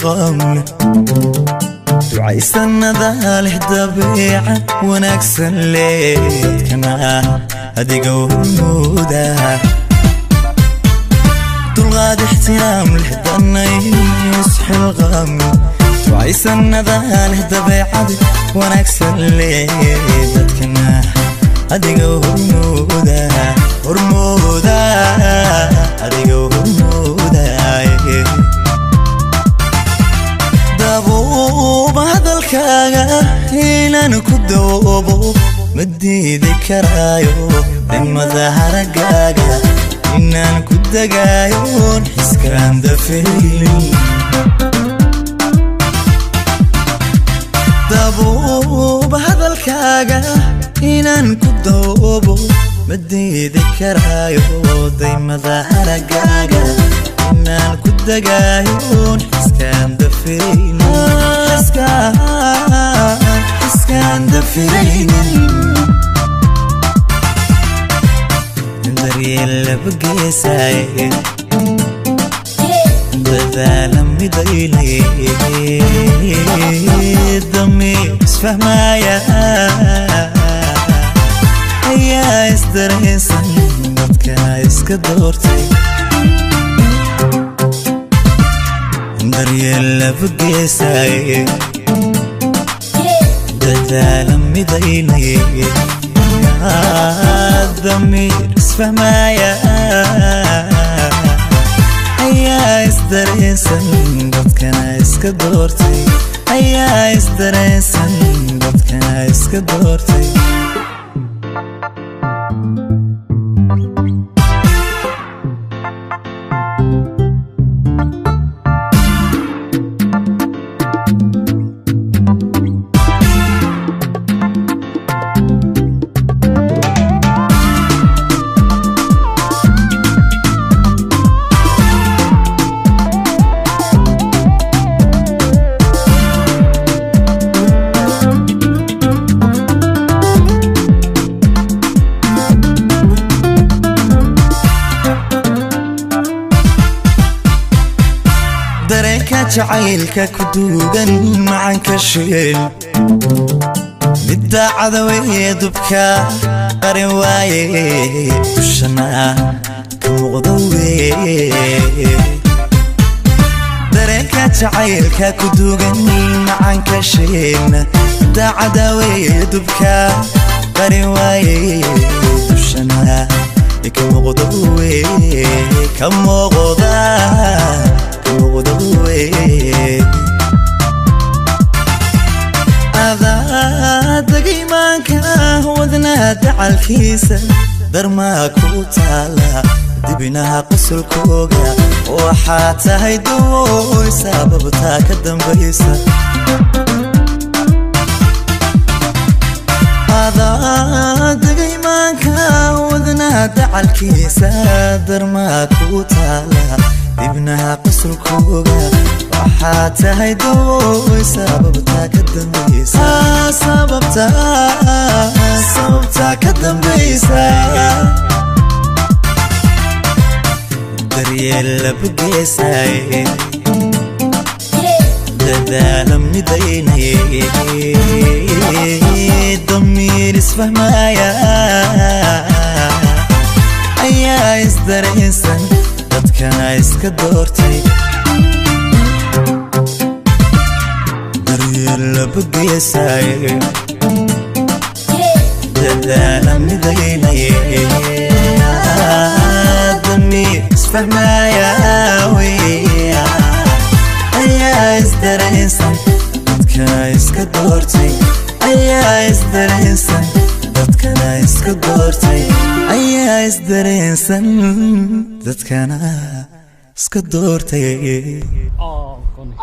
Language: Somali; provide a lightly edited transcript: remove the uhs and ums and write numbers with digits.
Isxilqaamle, ducaysanada leh, dabeecad wanaagsan leh, dadkana adiga hormooda. Dulqaad, ixtiraam leh, danay isxilqaamle, ducaysanada leh, dabeecad wanaagsan leh, dadkana adiga hormooda, hormooda, adiga hormooda. Dabuuba hadalkaaga inaan ku dawoobo ma diidi karaayo. Dimada haragaaga inaan ku dagaayoon xiskaan dafaynin. Dabuuba hadalkaaga inaan ku dawoobo ma diidi karaayo. Daymada haragaaga inaan ku dagaayoon xiskaan dafiraynin, xiskaan dafiraynin. Daryeel laba geesaaye, dadaala midaynay, damiir isfahmaya ayaa isdareensan, dadkana iska doortay. Daryeel laba geesaaye, dadaala midaynay, damiir isfahmaya ayaa isdareensan, dadkana iska doortay, ayaa isdareensan, dadkana iska doortay. Dareenka jacaylka ku duugan macanka sheel, midda cadaweye dubka qarin waaye, dushana ka muuqda weye. Dareenka jacaylka ku duugan macanka sheel, midda cadaweye dubka qarin waaye, dushana ka muuqda weye, ka muuqda, ka muuqda weye. Adaa imaanka wadnaa dacalkiisa, darmaa ku taala dibinaha qosolkooga. Waxaa tahay dawooy sababtaa ka dambaysa. Adaa imaanka wadnaa dacalkiisa, darmaa ku taala dibnaha qosolkooga. Waxaa tahay dawooy sababtaa ka dambaysa, sababta, sababtaa ka dambaysa. Daryeel laba geesaaye, dadaala midaynay, damiir isfahmaya ayaa isdareensan, dadkana iska doortay. Daryeel laba geesaaye, dadaala midaynay, damiir isfahmaya ayaa isdareensan, dadkana iska doortay, ayaa isdareensan, dadkana iska doortay, ayaa isdareensan, dadkana iska doortay. Oh, funny.